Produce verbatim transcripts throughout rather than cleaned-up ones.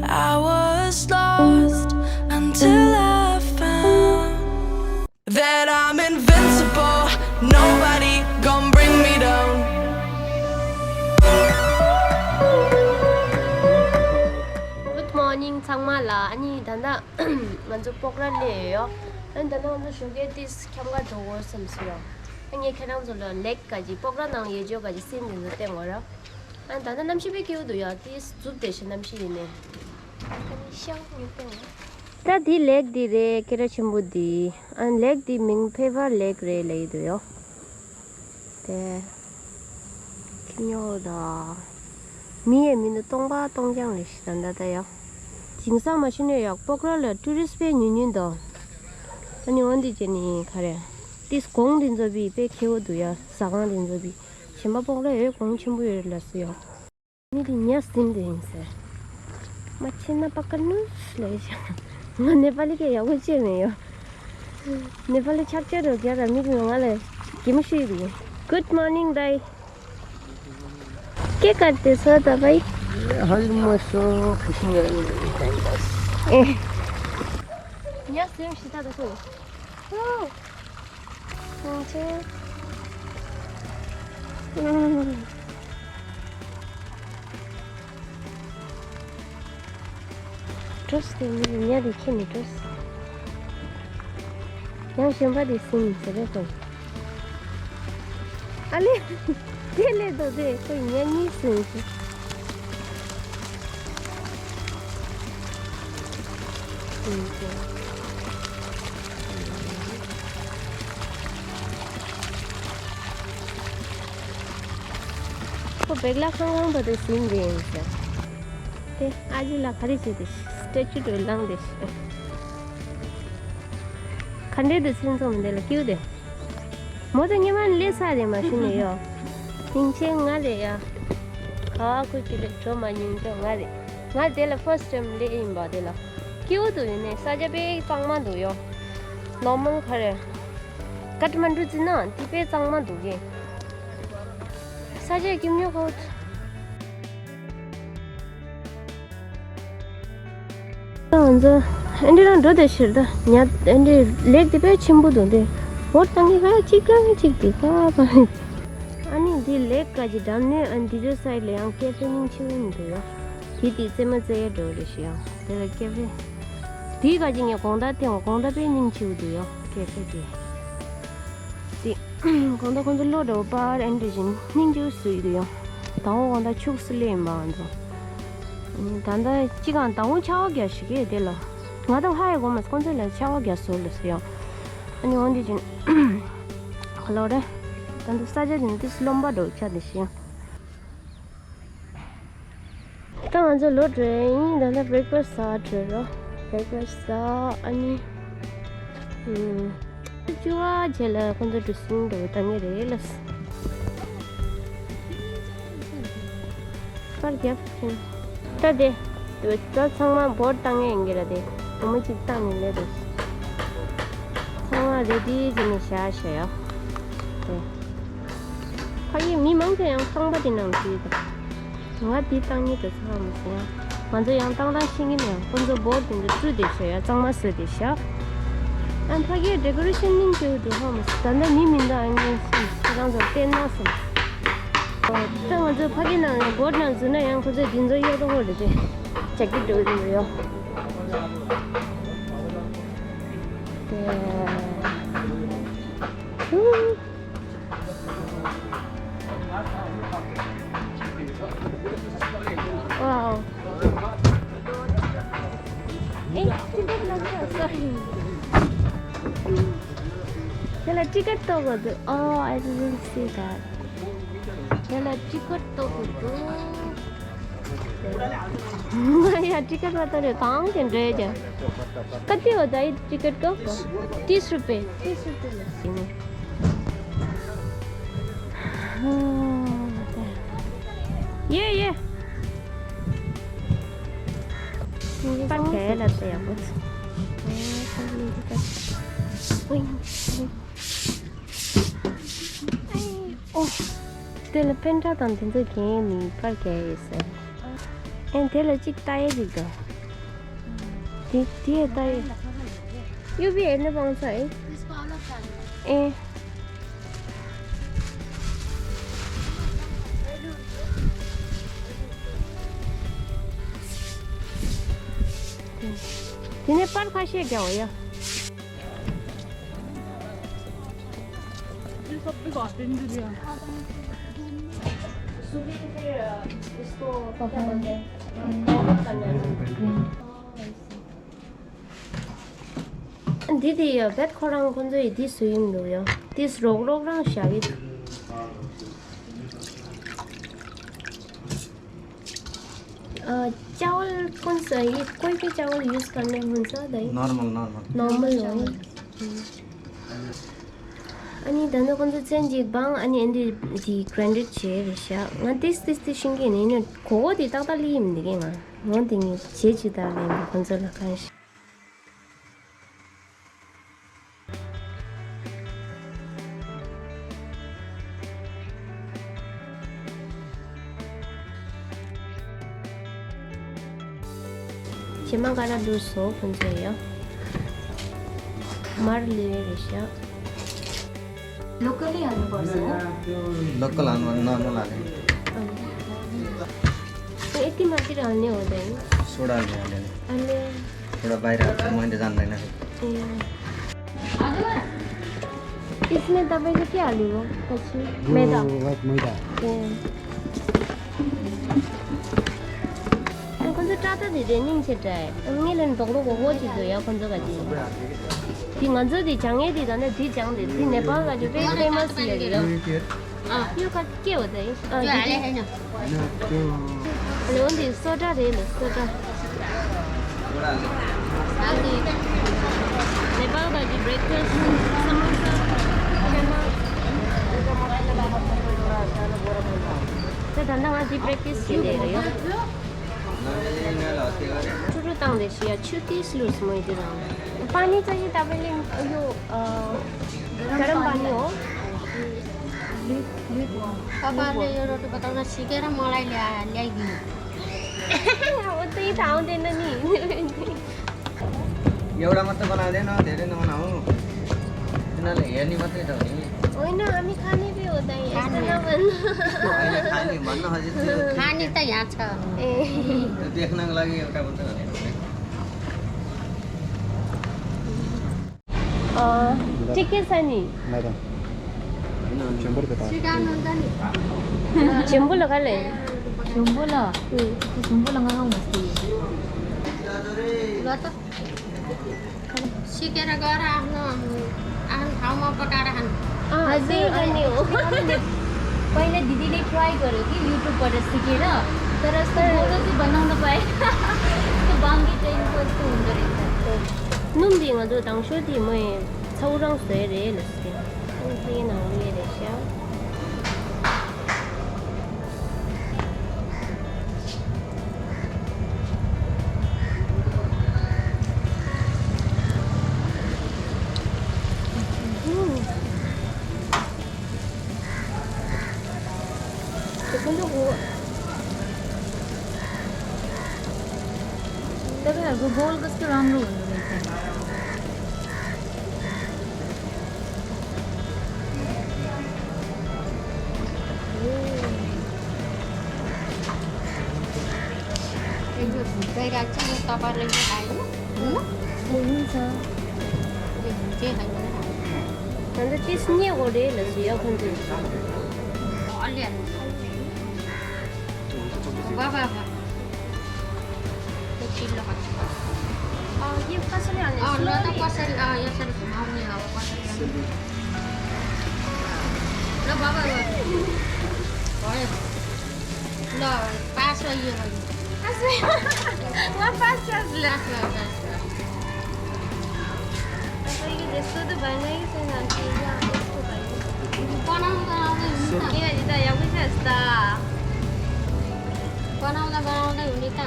I was lost until I found that I'm invincible. Nobody gonna bring me down. Good morning ཚང་མ་ལ། ཨ་ནི་ད་ལྟ་ང་ཚོ་སྤོག་ར་སླེབས་ཡོད། ཨ་ནི་ད་ལྟ་ང་ཚོ་ཞོགས་ཀས་ཏིས་ཁྱམས་ཁ་འགྲོ་དགོས་བསམ་སོང་ཡོད། ཨ་ངས་ཁྱེད་རང་ཚོ་ལ་ལེག་ག་ཅིག་སྤོག་ར་ནང་ཡོད་ཆོག་ག་ཅིག་སིན་དེ་ཚོ་བསྟན་དགོས་ར། ཨ་ད་ལྟ་གནམ་གཤིས་དཔེ་སྐྱིད་པོ་འདུག་ཡ། ཏིས་རྫུབ་བསྡད་ཤག་གནམ་གཤིས་ཡིན་ནའི། ཨ་ནི་ཤང་ངས་བསྟན་དགོས། ད་འདི་ལེག་འདི་རེད། སྐད་གྲགས་ཆེན་པོ་འདི། ཨ་ལེག་འདི་མིང་ཕེ་ཝར་ལེག་རེད་ལབ་ཀྱི་འདུག་ཡོ། དེ། ཁྱི་ཉོ་ད། མི་ཡས་མི་འདུག་སྟོང་པ་སྟོང་རྐྱང་རེད་ཤག་ད་ད་ད་ཡ། དེང་སང་མ་གཞི་ནས་ཡ་སྤོག་ར་ལ་ཊུ་རི་སི་པས་ཉུང་ཉུང་འདུག་ཨ་ནི་འོན་ཏེ་ཅེ་ནི་ག་རེ། ཏིས་གོང་དེ་ཚོ་བི་དཔེ་ཁེ་བོ་འདུག་ཡ། ཟ་ཁང་དེ་ཚོ་བི། གཞན་པ་སྤོག་ར་ཡོད་གོང་ཆེན་པོ་ཡོད་ལ་སུ་ཡོ། མི་དེ་ཉ་ཟིན་དེ་ཡིན་ཟེར། མ་ཆེ་ན་པ་ཀ་ནུས་ལས་བྱ། ང་ནེ་པ་ལི་སྐད་ཡག་པོ་བྱས་མེད་ཡོ། ནེ་པ་ལི་ཆབ་ཆ་རོ་རྒྱ་ར་མི་དེ་ང་ལ་གི་མོ་ཤི་རི། Good morning ད་ཡི། སྐད་ཀར་དེ་སོ་ད་བའི། ཧ་ལི་མ་སོ་ཁི་ཤིང་ཡ་ནི་ཏན་པ་སི། ཨེ། ཉ་ཟིན་ཤི་ད་ད་སོ་ཡོ། ཨོ། ཡིན་ཆེ། ཨུམ། འགྲོ་སྟེ་མི་ཉ་དེ་ཁྱེར་ནས་འགྲོ། ཡང་གཞན་པ་དེ་ཟིན་ཟེར་རེད་དོ། ཨ་ལེ། དེ་ལས་དོ་དེ་ཁོས་ཉ་གཉིས་ཟིན་ཟེར། ཁོ་བེག་ལ་ཁང་ཁང་བ་དེ་ཟིན་རེད་ཟེར། དེ་ཨ་ཅེ་ལ་ག་རེ་བྱེད་དེ་སི་ཊེ་ཅུ་དུ་ལངས་དེ། ག་འདྲེ་དུ་ཚུན་ཚོགས་མི་འདེ་ལ་ཀིའུ་དེ། མོ་དེ་ཉི་མ་ལས་ས་རེ་མ་ཤི་ནས་ཡོ། སྙིང་ཆེན་ང་རེད་ཡ། ག་བ་ཁུ་ཅི་ལས་གྲོ་མ་ཉུང་ཅོ་ང་རེད། ང་དེ་ལ་ཕར་སི་ཊེམ་ལས་ཡིན་པ་དེ་ལ། ཀིའུ་དུ་ཡིན་ནས་ས་ཆ་དཔེ་གཙང་མ་འདུག་ཡོ། ནོར་མལ་ག་རེ། ཀ་ཐ་མན་ཌུ་ཅི་ན་དེ་དཔེ་གཙང་མ་འདུག་གི། ས་ཆ་སྐྱིད་ཉོ་ཁོ། ང་ཚོ་ཨེ་འདྲི་རང་འགྲོ་དེ་ཕྱིར་ད་ཉ་ཨེ་འདྲི་ལེག་དེ་དཔེ་ཆེན་པོ་འདུག་དེ་བོར་བཏང་གི་ག་གཅིག་ག་གཅིག་དེ་ག་པ་ཨ་ནི་འདི་ལེག་ག་ཅི་འགྲམ་ནས་ཨ་འདི་ཚོ་སའི་ལ་ཡང་ཀེ་ཧྥེ་སྙིང་ཆེ་བོ་འདུག་ཡ། དེ་དེ་རྩེད་མོ་རྩེ་ཡ་འགྲོ་རེ་ཞིག་ཡང་དེ་ལ་ཀེ་ཧྥེ་དེ་ག་ཅི་ངས་དགོང་དག་ཐེངས་དགོང་དག་དཔེ་སྙིང་ཆེ་བོ་འདུག་ཡ་ཀེ་ཧྥེ་དེ། དེ། གང་ལྟར་ཁོང་ཚོ་ལོ་འདྲ་བོ་པར་ཨེ་འདྲ་བཞིན་སྙིང་རྗེ་བོ་བཟོ་ཡི་འདུག་ཡང་། དང་པོ་གང་ལྟར་ཕྱུགས་སུ་སླེབས་ཡིན་པ་ང་ཚོ། ད་ལྟ་གཅིག་གང་དང་པོ་ཆར་པ་རྒྱག་ཞིག་གི་དེ་ལ། ང་ད་ཧ་ཡ་གོ་མ་སོང་ཁོང་ཚོ་ལ་ཆར་པ་རྒྱག་བཟོ་ལ་སོ་ཡང་། ཨ་ནི་འོན་ཏེ་ཅིན། ག་ལོ་རེ། ད་འདི་ས་ཆ་དེ་ནི་ཏིས་རློན་པ་འདྲ་བོ་ཆགས་འདུག་ཞིག་ཡང་། ད་ང་ཚོ་ལོ་བགྲོད་ཡིན། ད་ལྟ་བྷི་རེག་ཕ་སི་ཟ་བགྲོད་རོགས། བྷི་རེག་ཕ་སི་ཟ་ཨ་ནི། ཨུམ། བཅུ་པ་བྱས་ལ་ཁོང་ཚོ་འགྲོ་སོང་འགྲོ་བཏང་ངེས་རེད་ལ། པར་རྒྱབ་ཕྱིན། ད་དེ། ད་ཚང་མ་བོར་བཏང་ངེས་ཡིན་གྱི་ར་དེ། སྒོར་མོ་གཅིག་བཏང་ནས་སླེབས་རེད། ཚང་མ་རེ་ཌི་བྱས་ནས་བཞག་བཞག་ཡ། དེ། ཕ་གི་མི་མང་ཆེ་ཡང་ཁང་པ་དེ་ནང་བྲིས་དང་། ང་དེ་བཏང་ཉིད་དུ་ཚང་མ་ཟེར་ཡང་། ང་ཚོ་ཡང་བཏང་བཏང་ཤེས་ཀྱི་མེད་ཡང་ཁོང་ཚོ་བོར་དེ་ཚོ་བཀྲུས་ཏེ་བཞག་ཡ་གཙང་མ་བཟོས་ཏེ་བཞག་ཨ་ཕ་གིའི་ཌེ་ཀོ་རེ་ཤན་སྙིང་རྗེ་པོ་འདུག་ཧ་མ་སོང་། ད་ལྟ་མི་མི་འདུག་ཨ་ནི་ཁྱེད་རང་ཚོར་བསྟན་ན་བསམ། ད་ང་ཚོ་ཕ་གི་ནང་ནས་བོར་ནང་འཛུལ་ན་ཡང་ཁོ་ཚོས་དེ་ཚོ་གཡོག་ཏོ་ཧོ་རེད་དེ། ཇེ་ཀེ་ཊི་འདྲ་པོ་ཡོད། དེ། Wow. Eh, ticket number, sorry. Tell a ticket to go to. Oh, I didn't see that. Tell a ticket to go to. ཡ་ཊི་ཀེ་ཊི་མ་གཏོང་རེད། གང་དེ་འདྲ་ཡོད་ཀྱང་། ག་དེ་བ་ད་ཡི་ཊི་ཀེ་ཊི་གོ། ཏིས་རུ་པེ། ཏིས་རུ་པེ་ལ། ཡེ་ཡེ། པར་གས་ལ་ཏེ་ཡག་པོ། ཨོ། དེ་ལ་པེན་ཊ་དང་དེ་ཚོ་གས་མི་པར་གས་ཡོད་ཟེར། ཨེ་དེ་ལ་གཅིག་ལྟ་ཡས་ཅིག་དང་། དེ་དེ་ལྟ་ཡས། ཡུ་བི་ཨེ་ནི་བང་ཚ་ཨེ། ཨེ། དེ་ནས་པར་ཁ་ཤས་རྒྱག་འོ་ཡ། འདི་དེ་ཡ་བེད་ཁོ་རང་ཁོ་ཚོ་ཡི་དེ་སུ་ཡིན་འདུག་ཡ། དེ་རོགས་རོགས་རང་བཞག་གི་འདུག अ, चावल कौन सा है? ये कोई भी चावल यूज़ करने कौन सा दही? Normal, normal. नॉर्मल हो। अनि ད་ནི་ཁོང་ཚོ་ཚན་གཅིག་བང་། ཨ་ནི་ཨ་འདི་དེ་གྷ་རན་ཌེཌ་བྱས་རེད་ཤག་ང་ཏིས་ཏིས་ཏིས་ཤིང་གི་ནི་ནི་གོ་གོ་དེ་ཏག་ཏག་ལི་ཡིན་འདི་གི་ང་ངོ་དེ་ངི་བྱེད་ཅི་ད་ལེན་ཁོང་ཚོ་ལ་གང་ཤེས། ཇེ་མ་ག་ར་འདུག་སོ་ཁོང་ཚོ་ཡོ། མར་ལུས་རེ་ཤག लोकल ही आलू पड़ रहा है। लोकल आलू, नॉर्मल आलू। तो इतनी मात्रा डालने होते हैं। सोडा हाल्ने हाल्ने। अनि थोडा बाहिर मैले जान्दैन। ए। इसमें तपाईंको के हाल्नुभयो पछि? यो मैदा। मैदा। ए। अनि ཁོང་ཚོ་ཏག་ཏག་དེ་རེད་སྙིང་རྗེ་དྲགས། ངས་ལན་རྡོག་རྡོག་གོ་གོ་ཅིག་འདུག་ཡ། ཁོང་ཚོ་ག་ཅིག་དེ་ང་ཚོ་དེ་སྦྱང་ཡས་དེ་ད་ནི་དེ་སྦྱང་དེ་དེ་ནེ་པཱལ་ག་ཅིག་དཔེ་ཕེ་མ་སི་ཡ་རེད་ཡ། ཨ། ཡོ་ཁ་སྐྱེ་བ་དེ། ཨ། དེ་དེ། ལོ་འདི་སོ་ཏྲ་རེད་ལ་སོ་ཏྲ། ནེ་པཱལ་ག་ཅིག་བྷི་རེག་ཕ་སི། སམ་མོ་ས། ཁེ་མ། ད་ད་ལྟ་ང་འདི་པྲེག་ཊིས་བྱེད་བསྡད་ཡོད། ཆུ་རུ་བཏང་སྟེ་ཞིག་ཡ་ཆུ་ཏིས་ལུས་མོ་ཡི་དེ་རང་། पानी चाहिए तपाईंले यो गरम पानी हो। पापाले यो रोटी बताउँदा सिकेर मलाई ल्याए ल्याइदिनु। अब त्यही त आउँदैन नि। एउटा मात्र बनाउँदैन, धेरै नबनाऊ। तिनीहरूले हेर्ने मात्रै त हो नि। होइन, हामी खाने भी हो त है, यस्तो नभन्नु। होइन, खाने भन्न खोजेको थियो। खाने त यहाँ छ। ए। त्यो देख्नको लागि एउटा मात्र भनेको थिएँ। अँ, के के छ नि? मैडम। झुम्बर बताओ। झुम्बर लगाले। झुम्बर ल। झुम्बर लगाउनु मस्ती। ल त। सिकेर गर, आफ्नो, आफ्नो ठाउँमा पकाएर खानु। अँ, हजुर, त्यही अनि गर्ने हो। पहिला दिदीले ट्राई गर्यो कि युट्युबबाट सिकेर, तर यस्तो गोलो चाहिँ बनाउन पाएन। यस्तो बाङ्गी चाहिँ कस्तो हुँदो रहेछ। ནུམ་དེ་ང་ཚོ་དང་ཤོས་དེ་མོ་ཚ་བོ་རང་བཟོས་རེད་ལ་ཟེར། ཁོང་ཚོའི་ནང་ལོགས་རེད་ཤག तपाईँहरूको गोल कस्तो राम्रो हुँदो रहेछ। यो भुट्दै राख्छ, म तपाईँलाई पठाएँ, हुन्न? ए, हुन्छ। यो भुट्दै खाइदिनु न। अन्त त्यस निको रेल सुया खन्छु। अलि हाल्नु। बाबा, बाबा। त्यो चिल्लो खान्छ। अँ, यो कसरी हाल्ने? अँ, ल त कसरी, अँ, यसरी घुमाउने हो, कसरी हाल्ने? ल बाबा, ल। भयो। ल, पास भयो, यो भयो। पास भयो। म पास छ, ल। पास भयो, पास भयो। तपाईँको जस्तो त भएन कि छैन, अनि त्यो यहाँ यस्तो भयो। बनाउनु त आउँदै हुन्छ। ए, अनि त यहाँ पनि छ यस्ता। बनाउँदा बनाउँदै हुने त।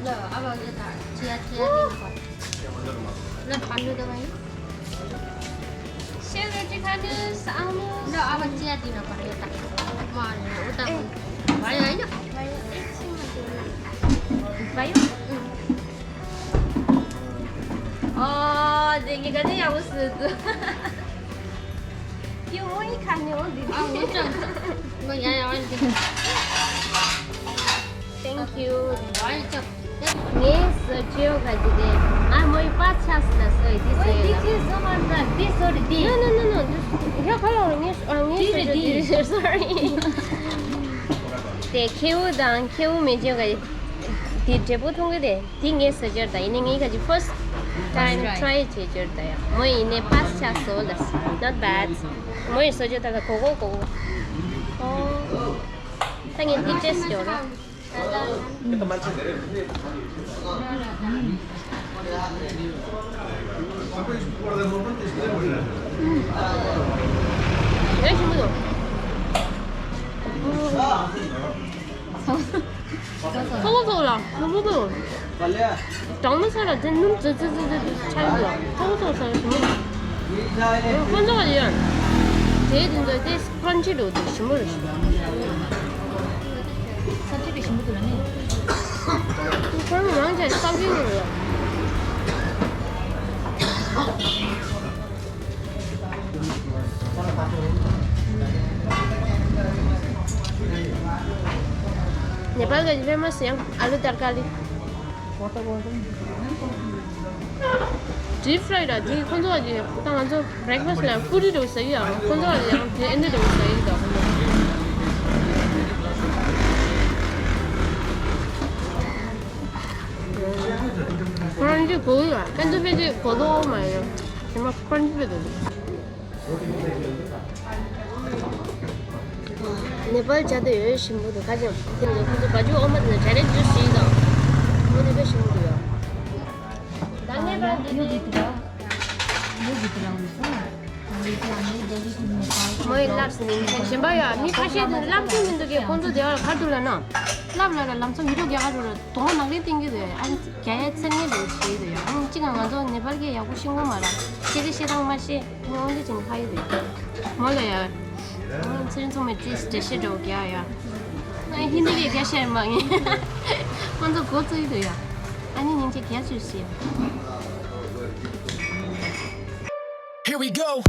ल, अब यो त चिया, चिया दिनु पर्यो। ल, खानु त भाइ। सेलरोटी खानुहोस्, आउनुहोस्। ल, अब चिया दिन पर्यो त। म उता ए। भयो, होइन? Bio? ཨོ། དེ་ངས་ག་ནས་ཡག་པོ་བཟོས་འདུག་ཡོ་ངོ་ཡི་ཁ་ནས་འོ་འདི། ཨ་ངོ་ཅག་ངོ་ཡ་ཡ་ཨ་འདི། Thank you. ངས་བཟོ་བཅོས་ག་ཅི་རེད། ཨ་མོ་ཡི་པ་ཆགས་སུ་ལ་བཟོ་ཡི་འདི་བཟོ་ཡི་ལ། འདི་བཟོ་མ་འདྲ་འདི་བཟོ་རེད་འདི། No, no, no, no. ཡ་ཁ་ལོ་ངས་ཨ་ངས་བཟོ་རེད་འདི། Sorry. དེ་ཁེའུ་དང་ཁེའུ་མེ་ཅོ་ག་དེ་འབྲས་བུ་མཐོང་གི་དེ། དེ་ངས་བཟོ་རྒྱུར་ད་ཡིན་ནའི་ངས་ག་ཅིག་first time try བྱེད་རྒྱུར་ད་ཡ། མོ་ཡིན་ནའི་པཱས་ཆགས་སོ་ལ། Not bad. མོ་ཡིས་བཟོ་རྒྱུ་ད་ལ་གོ་གོ་གོ་གོ། ཨོ། ད་ངས་འདི་ཊེསི་ཊི་ཡོད་ར། ཡ་ཞིམ་པོ་འདུག་ཚོགས་ཚོགས་ལ་ལྷུག་པོ་འདུག་དྭངས་མ་ས་ལ་དེ་སྣུམ་ཙི་ཙི་ཙི་ཙི་ཆགས་འདུག་ཚོགས་ཚོགས་ས་ཞིམ་པོ། ཁོ་ཚོ་ཡང་དེའི་དེ་ཚོ་དེ་སི་ཀྲོན་ཅི་འདུག་དེ་ཞིམ་པོ་རེད། ས་ཆ་དེ་ཞིམ་པོ་འདུག་ལ་ནི། ཁོ་རང་རང་ཆ་ས་ཆ་ཡོད་རེད། ནེ་པཱལ་གྱི་ཕེ་མ་སི་ཡང་ཨ་ལུ་ཏར་ཀ་རི། ཌིབ་ཕ་རའི་ར་དེ་ཁོ་ཚོ་གི་ད་ང་ཚོ་བྷི་རེག་ཕ་སི་ལ་པུ་རི་འདྲ་བོ་ཟ་གི་ཡོད། ཁོ་ཚོ་ལ་ཡང་དེ་ཨེ་འདྲ་འདྲ་བོ་ཟ་གི་འདུག་ཁོ་རང་ཚོའི་གོ་ཡོད། ཁོ་ཚོ་ཕལ་ཆེར་གོ་ལོ་མ་ཡོད། ཞེ་མ་ཁོ་རང་ཚོ་ཕེབས་འདུག་ནེ་པཱལ་ཇ་དེ་ཡོད་ཞིམ་པོ་འདུག་ཁ་ཅིག་དེ་ནས་ཁོ་ཚོ་བ་ཇུ་འོ་མ་དེ་ནས་ཇ་རེ་ཇུས་ཞིག་དང་། འོ་དེ་དཔེ་ཞིམ་པོ་འདུག་ཡ། ད་ནེ་པཱལ་དེ་ནས། མོ་ཡི་ལབ་སི་ནིང་ཆེན་གཞན་པ་ཡ་མི་ཁ་ཤས་དེ་ལབ་ཀྱི་མི་འདུག་གས། ཁོང་ཚོ་དེ་བར་ག་རེ་འདུག་ལབ་ན། ལབ་ལ་ར་ལམ་སང་ཡུ་ཊུབ་རྒྱག་ག་འགྲོ་ར་དོ་སྣང་ལེན་བསྟན་གྱི་རེད། ཨ་ནི་རྒྱ་ཡ་མཚན་སྙན་འདུག་བྱེད་ཀྱི་རེད་ཡ། ཨ་ནི་གཅིག་ང་ང་ཚོ་ནེ་པཱལ་གྱི་ཡག་པོ་ཤེས་ཀྱི་མ་རེད། ཤེས་ཀྱི་ཤེས་དང་མ་ཤེས་ངོ་འདི་བྱས་ནས་ཁ་ཡོད་རེད། མོ་ལ་ཡ། ཨ་ནི་ཚེ་རིང་ཚང་མས་དེ་འགྲེལ་བཤད་འདྲ་བོ་རྒྱག་ཡ། ཨ་ནི་ཧིན་དི་གི་རྒྱ་ཤེས་མ་ངེས། ཁོང་ཚོ་མགོ་ཚོས་ཀྱི་རེད་ཡ། ཨ་ནི་སྙིང་རྗེ་རྒྱ་ཆེ་ཤེས། Here we go.